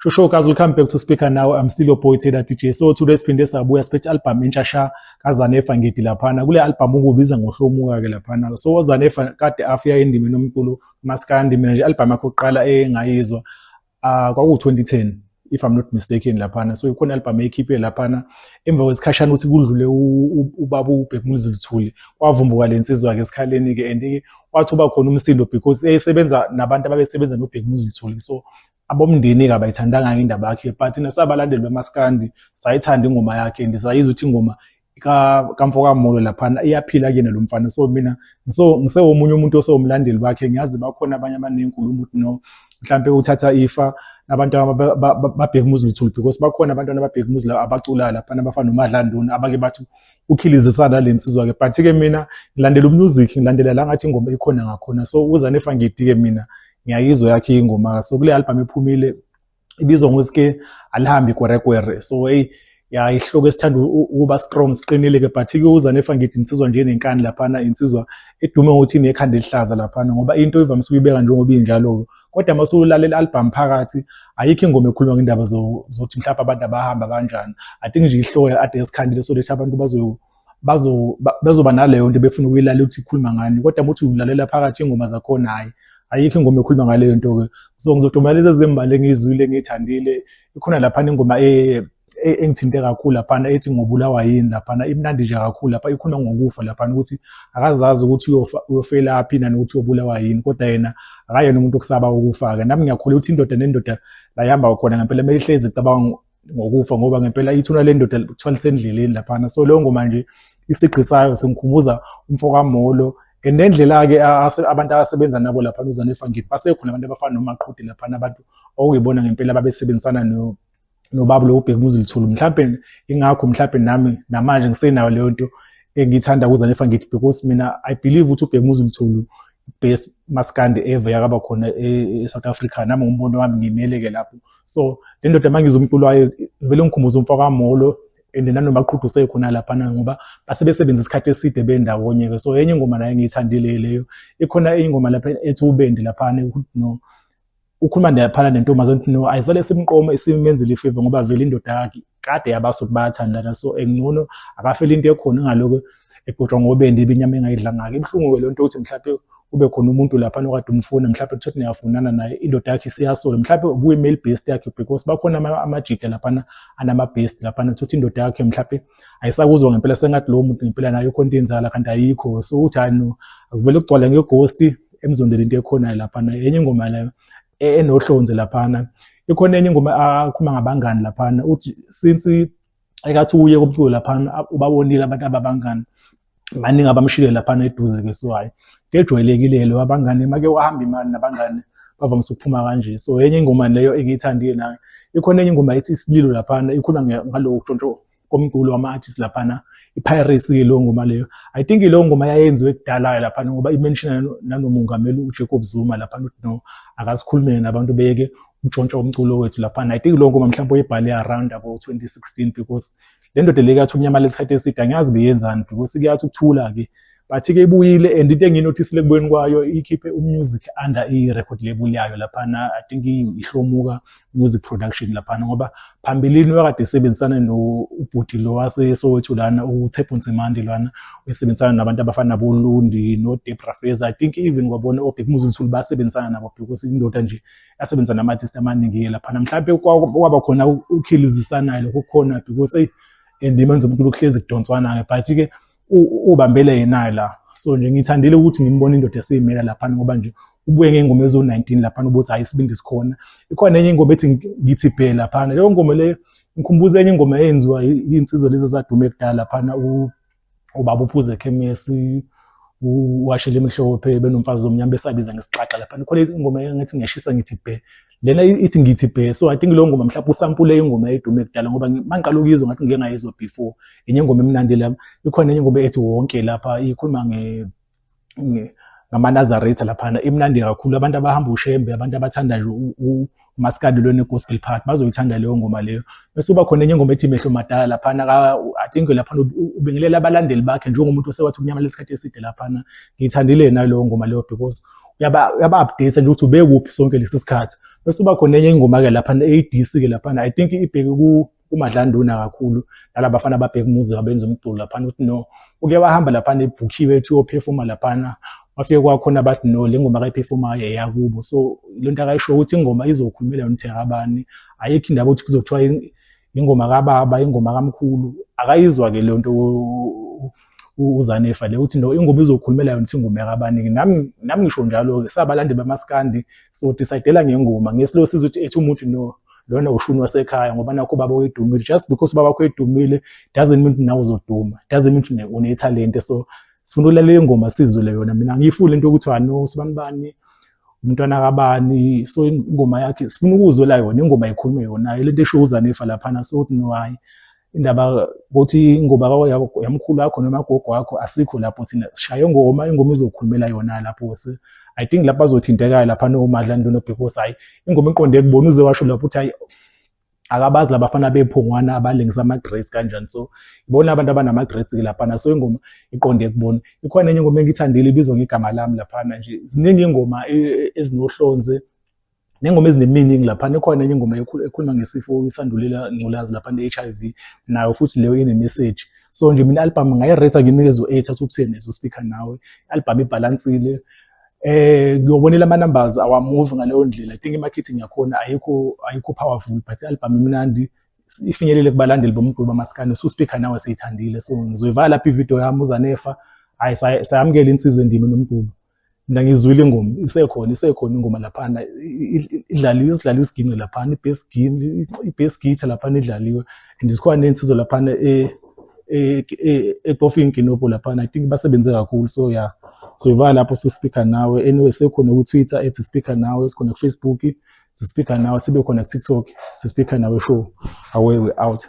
Shosho guys, welcome back to Speaker Now. I'm still your boy Taylor DJ. So today siphinde sabuya siphethe album entsha sha kaZanefa Ngidi laphana. Kule album ukubiza ngohlomuka ke laphana. So uZanefa kade afika endimeni yomculo maskandi, mina nje album yakhe yokuqala engayizwa kwaku 2010 if I'm not mistaken laphana. So ikhona album eyikhiphe laphana emva kwesikhashana ukuthi kudlule ubaba uBhekumuzi Luthuli, kwavumbuka le nsizwa ke esikhaleni ke, and wathi uba khona umsindo because esebenza nabantu ababesebenza noBhekumuzi Luthuli, so abomndeni-ke abayithandanga indaba yakhe, but thina sabalandeli bemaskandi sayithanda ingoma yakhe and sayizwa ukuthi ingoma kamfokaMolo laphana iyaphila kuyena lo mfana. So mina so ngisewomunye umuntu osewumlandeli bakhe. Ngiyazi bakhona abanye abanenkulumo ukuthi no, mhlampe uthatha ifa nabantu babheka Luthuli, because bakhona abantwana ababheka abaculayo laphana abafana noMadlanduna abake bathi ukhilizisana le nsizwa-ke, but-ke mina ngilandela umusic, ngilandela la ngathi ingoma ikhona ngakhona. So uZanefa Ngidi-ke mina ngiyayizwa yakhe ingoma. So kule album ephumile ibizwa ngokuthi alihambi kwerekwere. So hey, ya, ihloko esithanda ukuba strong, siqinile-ke, but-ke uZanefa Ngidi insizwa nje enenkani laphana, insizwa edume ngokuthi inekhanda elihlaza laphana, ngoba into ivamise ukuyibeka njengoba injalo-ke. Kodwa uma usulalela i-album phakathi, ayikho ingoma ekhuluma ngendaba zokuthi mhlawumbe abantu abahamba kanjani. I think nje ihloko ade esikhandile, so lethi abantu bazoba naleyo nto befuna ukuyilalela ukuthi ikhuluma ngani, kodwa uma uthi ulalela phakathi ingoma zakhona, hhayi, ayikho ingoma ekhuluma ngaleyo nto-ke. So ngizoduma lezi ezimbali engiyizwile engiyithandile. Ikhona laphana ingoma engithinte kakhulu laphana ethi "Ngobulawa Yini" laphana, imnandi nje kakhulu lapha, ikhuluma ngokufa laphana, ukuthi akazazi ukuthi uyofelaphi nanokuthi uyobulawa yini, kodwa yena akayena umuntu okusaba ukufa-ke. Nami ngiyakholelwa ukuthi indoda nendoda la ihamba khona ngempela kumele ihlezi icabanga ngokufa, ngoba ngempela ithuna lendoda kuthiwa lisendleleni laphana. So leyo ngoma nje isigqi sayo singikhumbuza umfokaMolo and nendlela-ke abantu abasebenza nabo laphana uZanefa Ngidi. Basekhona abantu abafana noMaqhude laphana, abantu okuyibona ngempela babesebenzisana nobaba lo uBhekumuzi Luthuli. Mhlampe ingakho mhlampe nami namanje ngisenayo leyo nto engiyithanda kuZanefa Ngidi, because mina I believe ukuthi uBhekumuzi Luthuli best maskandi ever yakaba khona e-South Africa. Nami ngumbono wami, ngimele-ke lapho. So le ndoda uma ngizwa umculo wayo vele ngikhumbuza umfokaMolo and nanoMaqhudu usekhona laphana, ngoba basebesebenza isikhathi eside bendawonye-ke. So enye ingoma nayo engiyithandile leyo. Ikhona enye ingoma lapha ethi "Ubende" laphana, no, ukhuluma laphana nentombazane ukuthi no, ayisale simqoma simenzele ifavor, ngoba vele indoda yakhe kade yabaso ukuthi bayathandana, so engcono akafele into ekhona ingalokho egotshwa ngobende ibinyama engayidlanga-ke. Ibuhlungu-ke leyo nto ukuthi mhlampe kube khona umuntu laphana okade umfuna, mhlampe kuthiwa niyafunana naye, indoda yakhe isiyasola, mhlampe kuyi-male best yakhe, because bakhona amajida laphana anama-best laphana, uthi indoda yakhe mhlampe ayisakuzwa ngempela, sengathi lowo muntu ngempela nayo khona into enzala kanti ayikho. So uthi hayi no, akuvele kugcwale ngeghost emzondela into ekhonayo laphana. Enye ingoma leyo enohlonze laphana. Ikhona enye ingoma akhuluma ngabangani laphana, uthi since ekathi uye kumculo laphana ubabonile abantu ababangani baningi abamshile laphana eduze-ke. So hhayi, into ejwayelekile lo, abangani make wahamba imali nabangani bavamise ukuphuma kanje. So enye ingoma leyo engiyithandile nayo. Ikhona enye ingoma ethi "Isililo" laphana, ikhuluma ngaloko kuntshontsho komculo wama-artist laphana, i-piracy-ke leyo ngoma leyo. I think leyo ngoma yayenziwe kudala laphana, ngoba imentiona nanomongameli uJacob Zuma laphana, ukuthi no, akasikhulumele nabantu beyeke ukutshontsha umculo wethu laphana. I think leyo ngoma mhlawumbe uyibhale around abo 2016, because le ndoda le kathi umnyama lesikhathi eside, angiyazi beyenzani, because kuyathi ukuthula-ke, but-ke ibuyile. And into engiyinothisile ekubuyeni kwayo, ikhiphe umusic under i-record label yayo laphana, I think iHlomuka Music Production laphana, ngoba phambilini wakade esebenzisana no-ubhuti lo waseSoweto lana, uTshepo Ntsimande lwana, uyisebenzisana nabantu abafana naboLundi no-Debra Fraser. I think even kwabona oBhekumuzi Luthuli basebenzisana nabo, because indoda nje yasebenza nama-artist amaningi laphana. Mhlampe kwaba khona ukhilizisanayo lokho kukhona, because eyi, endimeni zomculo kuhlezi kudonswana-ke, but-ke ubambele yena la. So nje ngithandile ukuthi ngimbone indoda eseyimela laphana, ngoba nje ubuye ngey'ngoma ezo-19 laphana, ubuthi hhayi, isibindi sikhona. Ikhona enye ingoma ethi "Ngithi Bhe" laphana. Leyo ngoma leyo ngikhumbuza enye ingoma eyenziwa iy'nsizwa lezi ezadume kudala laphana, ubaba uPhuze Khemesi, uwashela emhlophe benomfazi omnyama besabiza ngesixaxa laphana. Khona ingoma engathi "Ngiyashisa ngithi bhe", lena ithi "Ngithi Bhe". So I think leyo ngoma mhlawumbe usampule ingoma edume kudala, ngoba mangiqala ukuyizwa ngathi ngike ngayizwa before. Enye ingoma emnandi la. Ikhona enye ingoma ethi "Wonke" lapha, ikhuluma ngamaNazaretha laphana, imnandi kakhulu. Abantu abahamba uShembe, abantu abathanda nje umaskandi lo ne-gospel part bazoyithanda leyo ngoma leyo. Bese kuba khona enye ingoma ethi "Mehlo Madala" laphana, I think laphana ubingelela abalandeli bakhe njengomuntu osewathi umnyama lesikhathi eside laphana. Ngiyithandile naleyo ngoma leyo because uyaba-update nje ukuthi ubekuphi sonke lesi sikhathi. Bese uba khona enye ingoma-ke laphana eyi-diss-ke laphana, I think ibheke kuMadlanduna kakhulu nalaba bafana babheka umuzi abenza umculo laphana, ukuthi no, uke wahamba laphana ebhukhiwe ethi uyophefoma laphana, wafike kwakhona bathi no, le ngoma akayiphefomayo eyakubo. So le nto akayisho ukuthi ingoma izokhulumela yona ukuthi akabani, ayikho indaba ukuthi kuzothiwa ingoma kababa, ingoma kamkhulu, akayizwa-ke leyo nto uZanefa le, uthi no, ingoma izokhulumela yona ukuthi ingoma yakabani. Nami ngisho njalo-ke, sabalandeli bamaskandi so-decide-ela ngengoma ngesilo sizwe ukuthi ethi umuntu no, lona ushuni wasekhaya ngoba nakho ubaba wedumile. Just because ubaba wakho edumile doesn't mean nawe uzoduma, doesn't mean unethalente. So sifuna ukulalela ingoma sizwele yona. Mina angiyifuni lento yokuthi no, sibani bani umntwana kabani, so ingoma yakhe sifuna ukuzwela yona ingoma ikhulume yona lento esho uZanefa laphana. So uthi no, hayi, indaba ukuthi ingoma yamkhulu wakho noma gogo wakho asikho lapho, thina sishaye ingoma, ingoma izokhulumela yona lapho. Se I think lapho bazothinteka lapha noMadlanduna because hayi, ingoma iqonde kubona, uze washo lapho ukuthi hayi, akabazi labafana bephongwana abalengisa ama-grades kanjani, so ibona abantu abanama-grades-ke laphana, so ingoma iqonde kubona. Ikhona enye ingoma engiyithandile ibizwa ngegama lami laphana nje. Ziningi ingoma ezinohlonze nengoma ezine-meaning laphana. Ikhona enye ingoma ekhuluma ngesifo isandulela ngculazi laphana, i-HIV, nayo futhi leyo ine-message. So nje mina i-album ngayi-rate, nginikeza u-8 out of 10 as uSpeaker Nawe. I-album ibhalansile, ngiyobonela ama-numbers awa-move ngaleyo ndlela. I think i-marketing yakhona ayikho powerful, but i-album imnandi, ifinyelele kubalandeli bomculo bamaskandi. So Speaker Nawe siyithandile, so ngizoyivala lapha ividiyo yami. UZanefa, hayi, sayamukela insizwa endimi nomculo. Mina ngizwile ingoma, isekhona ingoma laphana, idlaliwe, isidlaliwe isiginci laphana, i-bass guitar laphana idlaliwe, and zikhona ney'nsizwa laphana etofa inkinobho laphana. I think basebenze kakhulu. So yeah, so ivala lapho so-Speaker Nawe. Anyway, sekhona ku-Twitter @SpeakerNawe, sikhona ku-Facebook siSpeaker Nawe, sibe khona ku-TikTok siSpeaker Nawe Show. Away, we out.